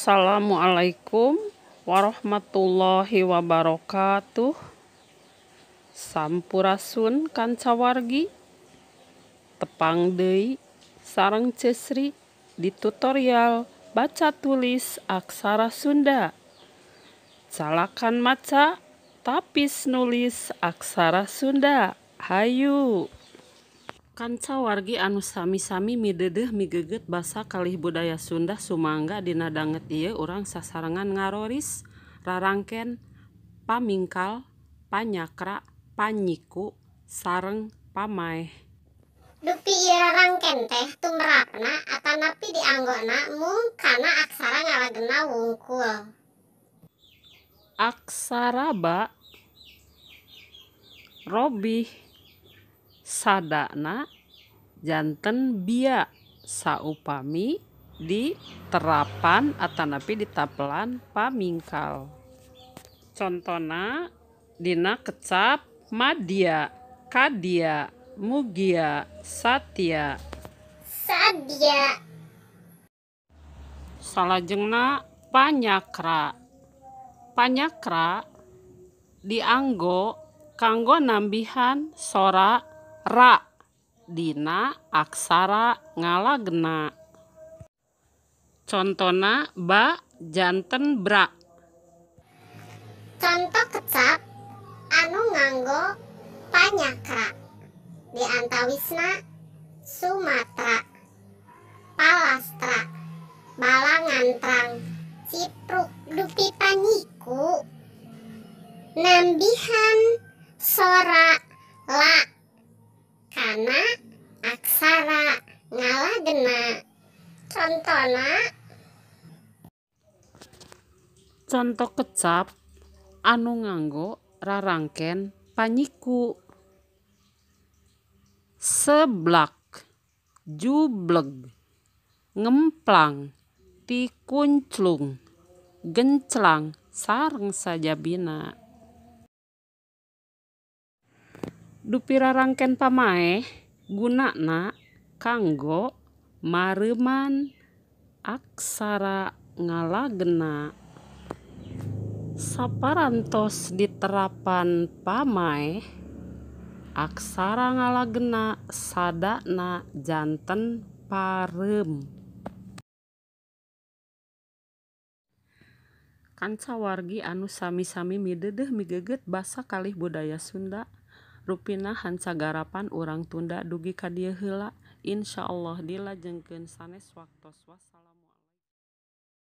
Assalamualaikum warahmatullahi wabarakatuh. Sampurasun kancawargi, tepang deui sareng Cesri di tutorial baca tulis aksara Sunda. Calakan maca tapis nulis aksara Sunda. Hayu. Kancawargi anu sami-sami mideudeuh migeugeut basa kalih budaya Sunda sumangga dina danget ieu urang sasarengan ngaroris rarangken pamingkal, panyakra, panyiku, sareng pamaeh. Dupi ieu rarangken teh tumrapna atanapi dianggona mung kana aksara ngalagena wungkul. Aksara ba robih sadana janten bia saupami diterapan atanapi ditapelan pamingkal. Contona dina kecap madya, kadya, mugia, satya. Sadya. Salajengna panyakra. Panyakra dianggo kanggo nambihan sora ra dina aksara ngalagena. Contona ba janten bra. Conto kecap anu nganggo panyakra diantawisna Sumatra, Palastra, Balangantrang, Cipruk. Dupi panyiku nambihan sora la kana aksara ngalagena. Contona conto kecap anu nganggo rarangken panyiku. Seblak, jubleg, ngemplang, tikunclung, genclang, sareng sajabina. Dupi rarangken pamaeh gunana kanggo mareuman aksara ngalagena. Saparantos diterapan pamaeh aksara ngalagena sadana janten pareum. Kancawargi anu sami-sami mideudeuh migeugeut basa kalih budaya Sunda rupina hancagarapan urang tunda dugi ka dieu heula. Insyaallah dilajengkeun sanes waktos. Wassalam.